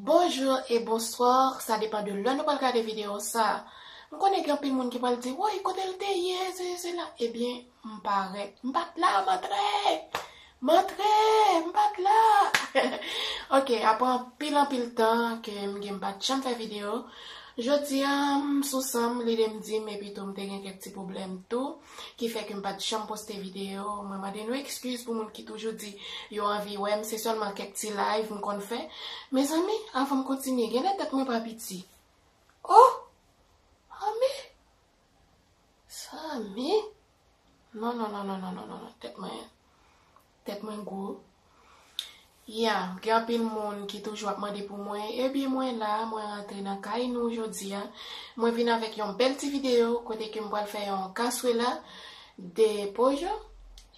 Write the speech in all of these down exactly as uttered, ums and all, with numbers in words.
Bonjou e bonswa, sa depann de lè nou pral gade videyo sa. M konnen gen anpil moun ki pral di, "Woy, kote l te ye, se, se la." Ebyen, m parèt. M pa t la, m antre. M antre, m pa t la. Ok, apre anpil, anpil tan ke m gen m pa t janm fè videyo, jodi a, m sou san m, lide m di m, epi tou m te gen kèk ti pwoblèm tou, ki fè ke m pa t janm poste videyo. Mwen mande nou ekskiz pou moun ki toujou di yo anvi wè m, se sèlman kèk ti live m konn fè. Mezanmi, avan m kontinye, genlè tèt mwen pa piti. Oh! Anmi! Sa, anmi! Non, non, non, non, non, non, non, non, tèt mwen, tèt mwen gwo. Ya, gen anpil moun ki toujou ap mande pou mwen. Ebyen, mwen la, mwen rantre nan kay nou jodi a. Mwen vin avèk yon bèl ti videyo kote ke m pral fè yon cazuela de pollo.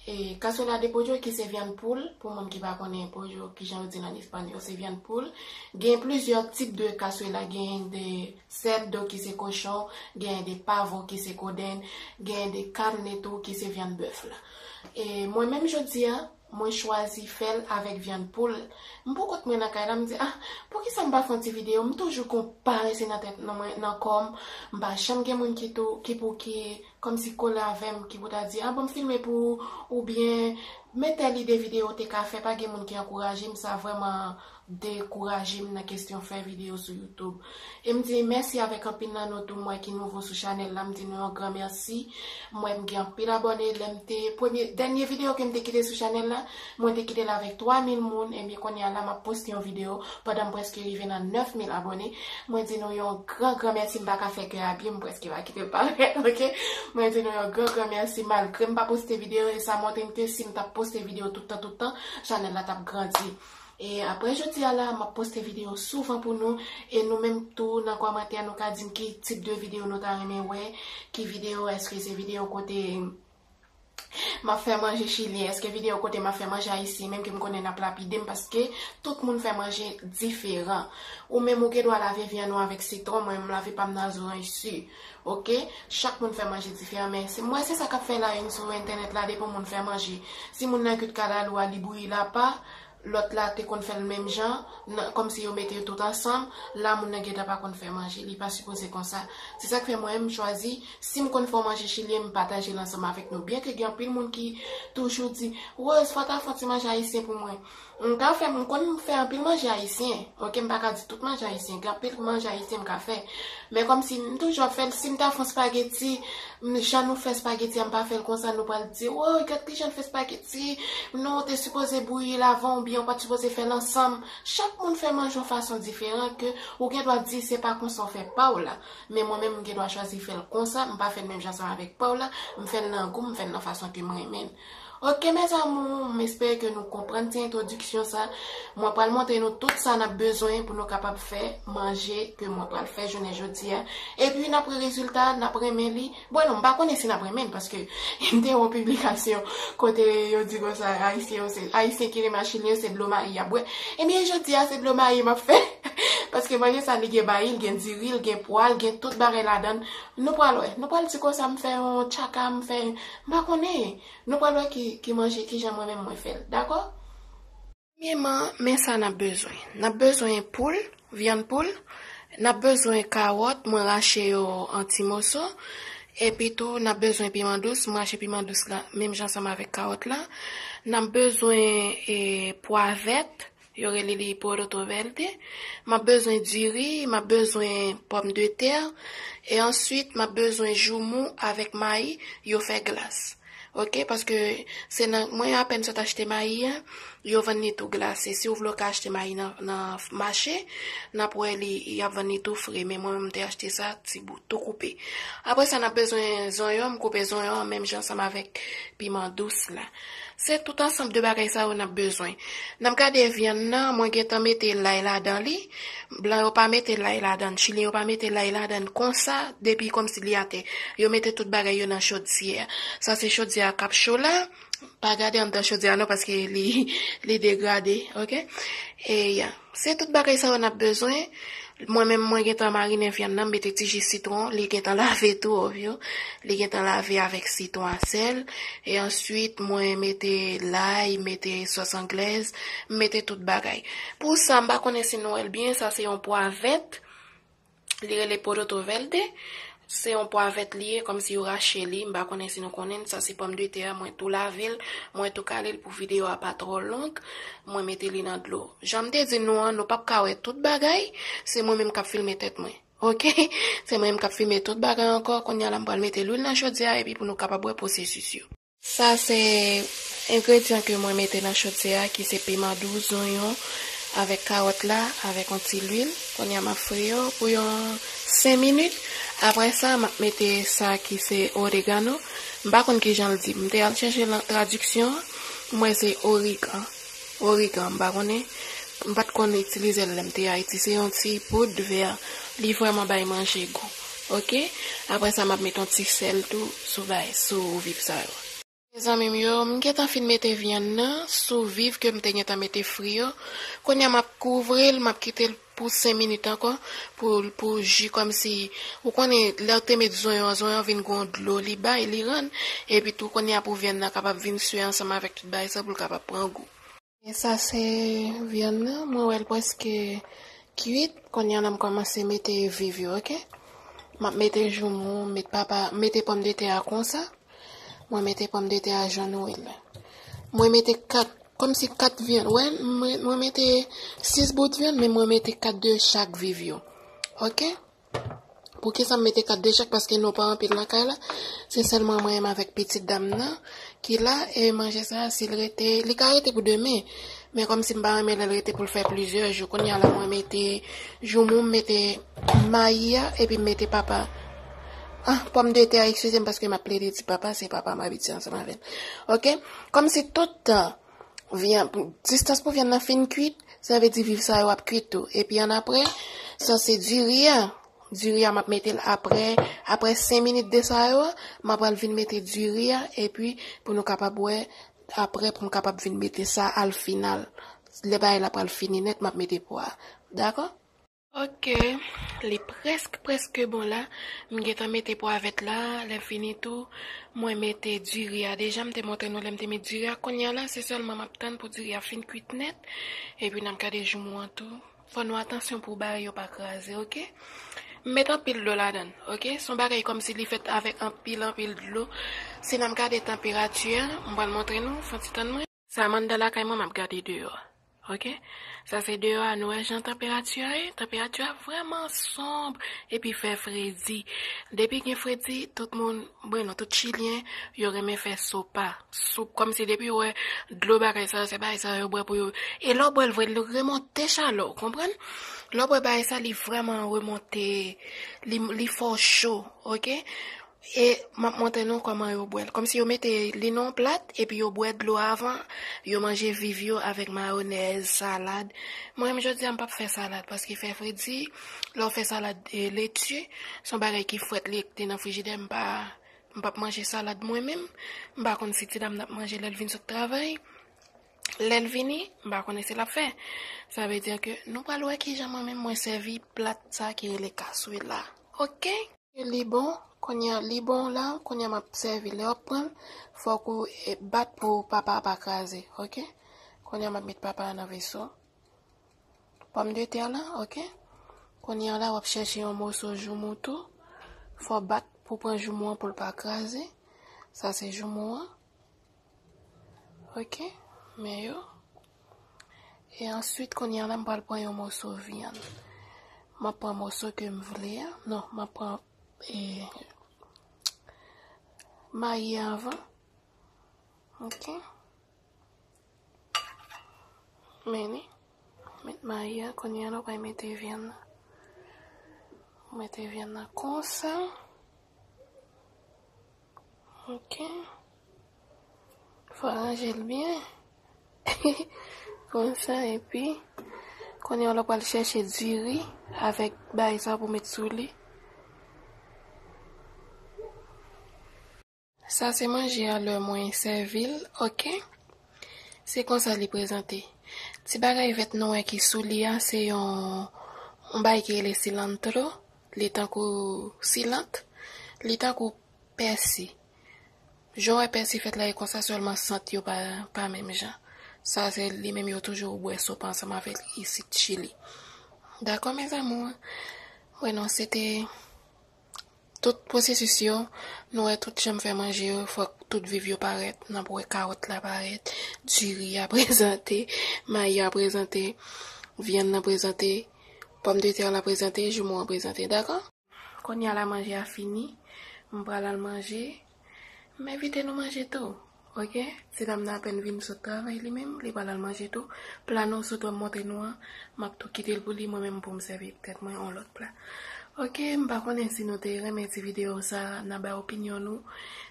E cazuela de pollo ki se vyann poul, pou moun ki pa konnen pollo, kijan yo di l an espanyòl, se vyann poul. Gen plizyè tip de cazuela, gen de cerdo ki se kochon, gen de pavo ki se kodenn, gen de carne tou ki se vyann bèf la. E mwen menm jodi a, mwen chwazi fè l avèk vyann poul. M pou kont mwen nan kay la, m di, ah, poukisa m pa fè yon ti videyo? M toujou gon parese nan tèt nan mwen, nan kò m. M pa janm gen moun ki tou, ki pou ki, kòmsi kole avè m, ki pou ta di, ah, bon, m filme pou ou, oubyen men tèl ide videyo w te ka fè, pa gen moun ki ankouraje m, sa vrèman dekouraje m nan kesyon fè videyo sou YouTube. E m di mèsi avèk anpil nan nou tou, m wè ki nouvo sou chanèl la, m di nou yon gran mèsi. M wè m gen anpil abòne, lè m te, premye, dènye videyo ke m te kite sou chanèl la, mwen te kite l avèk twa mil moun, ebyen kounye a la m ap poste yon videyo pandan m prèske rive nan nèf mil abòne. Mwen di nou yon gran, gran mèsi, m pa ka fè kè a byen, m prèske pa kite l parèt, ok? Mwen di nou yon gran, gran mèsi, malgre m pa poste videyo, e sa montre m ke si m t ap poste videyo tout tan, tout tan, chanèl la t ap grandi. E apre jodi a la, m ap poste videyo souvan pou nou. E nou menm tou, nan kòmantè, nou ka di m ki tip de videyo nou ta renmen wè. Ki videyo, èske se videyo kote m ap fè manje chilyen? Èske videyo kote m ap fè manje ayisyen? Menm ke m konnen n ap lapide m paske tout moun fè manje diferan. Ou menm ou gen dwa lave vyann ou avèk sitwon, mwen m lave pa m nan zoranj si. Ok? Chak moun fè manje diferan, men se, mwen se sa k ap fè la une sou entènèt la, depi moun fè manje. Si moun nan kwit kalalou a, li bouyi l apa, lòt la te konn fè l menm jan, nan, kòmsi yo mete yo tout ansanm, la moun nan gentan pa konn fè manje, li pa sipoze konsa. Se sa k fè mwen, m chwazi, si m konn fè yon manje chilyen, m pataje l ansanm avèk nou. Byen ke gen anpil moun ki toujou di, Rose, fò w ta fè yon ti manje ayisyen pou mwen. M ka fè, m konn fè anpil manje ayisyen, ok, m pa ka di tout manje ayisyen, gen anpil manje ayisyen m ka fè. Men kòmsi m toujou ap fè l, si m ta fè yon spageti, m, jan nou fè spageti a, m pa fè l konsa, nou pral di, woy, gad kijan l fè spageti, non, ou te sipoze bouyi l avan, oubyen ou pa t sipoze fè l ansanm. Chak moun fè manje yon fason diferan ke ou gen dwa di se pa konsa w fè pa w la. Men mwen menm, m gen dwa chwazi fè l konsa, m pa fè l menm jan ansanm avèk pa w la, m fè l nan gou m, m fè l nan fason ke m renmen l. Ok, mes amours, m espere ke nou konprann ti entwodiksyon sa. Mwen pral montre nou tout sa n ap bezwen pou nou kapab fè manje ke mwen pral fè jounen jodi a. Epi n ap wè rezilta, n ap renmen li. Bon, non, m pa konnen si n ap renmen l, paske m te wè yon piblikasyon kote yo di konsa, Ayisyen yo se, Ayisyen ki renmen chilyen yo se dlo mayi y ap bwè. Ebyen, jodi a, se dlo mayi m ap fè. Paske manje sa, li gen mayi, li gen diri, li gen pwa, li gen tout bagay ladan l. Nou pral wè. Nou pral di konsa, m fè yon tchaka, m fè, m pa konnen. Nou pral wè ki, ki manje, kijan mwen menm mwen fè l. Dakò? Premyèman, men sa n ap bezwen. N ap bezwen poul, vyann poul. N ap bezwen kawòt, mwen rache yo an ti moso. Epi tou, n ap bezwen piman dous, mwen rache piman dous la, menm jan ansanm avèk kawòt la. N ap bezwen, e, pwa vèt, yo rele li poroto verde. M ap bezwen diri, m ap bezwen pòmdetè. E answit, m ap bezwen joumou avèk mayi, yo fè glas. Ok, paske se nan, mwen apèn sot achte mayi a, yo vann li tou glase. Si w vle, w ka achte mayi nan, nan mache, n ap wè li, y ap vann li tou fre. Men mwen menm, m te achte sa, ti bout, tou koupe. Apre sa, n ap bezwen zonyon, m koupe zonyon an menm jan ansanm avèk piman dous la. Se tout ansanm de bagay sa yo n ap bezwen. N ap gade vyann nan, mwen gentan mete lay ladan li. Blan yo pa mete lay ladan, chilyen yo pa mete lay ladan konsa, depi kòmsi li atè. Yo mete tout bagay yo nan chodyè. Sa se chodyè a k ap cho la. Pa gade anndan chodyè a non, paske li, li degrade, oke? E ya, se tout bagay sa yo n ap bezwen. Mwen menm, mwen gentan marinen vyann nan, m mete ti ji sitwon, li gentan lave tou, obvio. Li gentan lave avèk sitwon a sèl. E answit, mwen mete lay, mete sòs anglèz, m mete tout bagay. Pou sa, m pa konnen si nou wè l byen, sa se yon pwa vèt. Li rele poroto verde. Se yon pwa vèt li ye, kòmsi yo rache li. M pa konnen si nou konnen l. Sa se pòmdetè a, mwen tou lave l, mwen tou kale l pou videyo a pa twò long. Mwen mete li nan dlo. Jan m te di nou an, nou p ap ka wè tout bagay. Se mwen menm k ap filme tèt mwen. Oke? Se mwen menm k ap filme tout bagay ankò. Kounye a la, m pral mete lwil nan chodyè a epi pou nou kapab wè pwosesis yo. Sa se engredyan ke mwen mete nan chodyè a, ki se piman dou, zonyon avèk kawòt la, avèk yon ti lwil. Kounye a m ap fri yo pou yon senk minit. Apre sa, m ap mete sa ki se oregano. M pa konn ki jan l di. M te al chèche nan tradiksyon an, m wè se origan. Origan, m pa konnen. M pa t konn itilize l lè m te Ayiti. Se yon ti poud vè. Li vrèman bay manje gou. Oke? Apre sa, m ap mete yon ti sèl tou sou bay, sou viv sa yo. Mezanmi m yo, m gentan fin mete vyann nan sou viv ke m te gentan mete fri yo. Kounye a m ap kouvri l, m ap kite l pou senk minit ankò pou, pou ji kòmsi, ou konnen, lè w te met zonyon an, zonyon an vin gon dlo li bay, li rann. Epi tou, kounye a pou vyann nan kapab vin swe ansanm avèk tout bagay sa pou l kapab pran gou. E sa se vyann nan, mwen wè l prèske kwit. Kounye a la m kòmanse mete viv yo, oke? M ap mete joumou, met papa, mete pòmdetè a konsa. Mwen mete pòmdetè a jan nou wè l la. Mwen mete kat, kòmsi kat vyann. Wè, mwen, mwen mete sis bout vyann, men mwen mete kat de chak viv yo. Oke? Poukisa m mete kat de chak? Paske nou pa anpil nan kay la. Se sèlman mwen menm avèk pitit dam nan ki la. E manje sa, si l rete, li ka rete pou demen. Men kòmsi m pa renmen lè l rete pou l fè plizyè jou. Kounye a la, mwen mete joumou, m mete mayi a, epi m mete papa. Ah, pòmdetè a, eskize m, paske m ap plede di papa, se papa m abitye ansanm avè l. Oke? Kòmsi tout tan, vyann, distans pou vyann nan fin kwit, sa vle di viv sa yo ap kwit tou. Epi annapre, sa se diri a. Diri a, m ap mete l apre, apre senk minit de sa yo, m ap pral vin mete diri a, epi pou nou kapab wè, apre pou m kapab vin mete sa al final. Lè bagay la pral fini nèt, m ap mete pwa a. Dakò? Oke, li prèske, prèske bon la. M gentan mete pwa vèt la, lè m fini tou, mwen mete diri a. Deja, m te montre nou lè m te met diri a. Kounye a la, se sèlman m ap tann pou diri a fin kwit nèt. Epi n ap gade joumou an tou. Fò nou atansyon pou bagay yo pa kraze, oke? M met anpil dlo ladan l, oke? Se yon bagay kòmsi li fèt avèk anpil, anpil dlo. Si n ap gade tanperati a, m pral montre nou, fè yon ti tann mwen. Sa m anndan lakay mwen, m ap gade deyò a, oke? Sa se deyò a, nou wè jan tanperati a ye? Tanperati a vrèman sonb, epi fè fredi. Depi gen fredi, tout moun, bwen non, tout chilyen, yo renmen fè sopa. Soup, kòmsi depi yo wè dlo bagay sa yo, se bagay sa yo bwè pou yo. E lè w bwè l vre, li remonte chalè w, konprann? Lè w bwè bagay sa, li vrèman remonte, li, li fè w cho, oke? E m ap montre nou kòman yo bwè l. Kòmsi yo mete li nan yon plat, epi yo bwè dlo avan, yo manje viv yo avèk mayonèz, salad. Mwen menm jodi a, m p ap fè salad, paske fè fredi, lè w fè salad, e, leti, se yon bagay ki frèt, li te nan frijidè, m pa M p ap manje salad mwen menm. M pa konn si ti dam nan ap manje lè l vin sot travay. Lè l vini, m pa konnen si l ap fè. Sa vle di ke nou pral wè kijan mwen menm mwen sèvi plat sa ki rele kaswela. Oke? Li bon, kounye a li bon la, kounye a m ap sèvi. Lè w ap pran l, fòk ou, e, bat pou papa a pa kraze, oke? Kounye a m ap met papa a nan veso. Pòmdetè la, oke? Kounye a la, w ap chèche yon moso joumou tou. Fò w bat pou pran joumou an pou l pa kraze. Sa se joumou an. Oke? Men yo. E answit, kounye a la, m pral pran yon moso vyann. M ap pran moso ke m vle a. Non, m ap pran, e, mayi a avan. Oke? Men li, met mayi a, kounye a la, w pral mete vyann nan. Ou mete vyann nan konsa. Oke. Fò w ranje l byen. Konsa, epi, kounye a la, w pral chèche diri avèk bagay sa pou w met sou li. Sa se manje a lè mwen sèvi l, oke? Se konsa li prezante. Ti bagay vèt nou wè ki sou li a, se yon, yon bagay ki rele cilantro. Li tankou silant. Li tankou pèsi. Jan w wè pèsi fèt la, e konsa sèlman sant yo pa, pa menm jan. Sa se li menm yo toujou bwè sop ansanm avè l isit Chili. Dakò, mes amours? Wè non, se te tout pwosesis yo. Nou wè tout jan m fè manje yo, fòk tout viv yo parèt. N ap wè kawòt la parèt, diri a prezante, mayi a prezante, vyann nan prezante, pòmdetè la prezante, joumon an prezante, dakò? Kounye a la manje a fini, m pral al manje. M envite nou manje tou, oke? Ti dam nan apèn vin sot travay li menm, li pral al manje tou. Pla nou sot wè m montre nou an, m ap tou kite l pou li, mwen menm pou m sèvi tèt mwen yon lòt pla. Oke, m pa konnen si nou te renmen ti videyo sa, n a bay opinyon nou.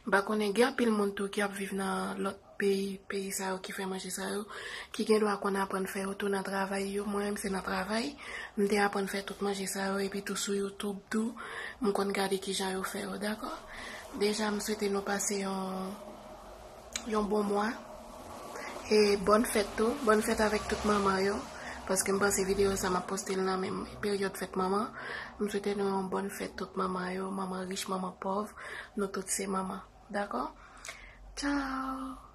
M pa konnen gen anpil moun tou ki ap viv nan lòt peyi, peyi sa yo ki fè manje sa yo, ki gen dwa konn aprann fè yo tou nan travay yo. Mwen menm se nan travay, m te aprann fè tout manje sa yo, epi tou sou YouTube tou, m konn gade kijan yo fè yo, dakò? Deja, m swete nou pase yon, yon bon mwa. E bòn fèt tou, bòn fèt avèk tout manman yo, paske m panse videyo sa m ap poste l nan menm peryòd fèt manman. M swete nou yon bòn fèt tout manman yo, manman rich, manman pòv, nou tout se manman, dakò? Tchao!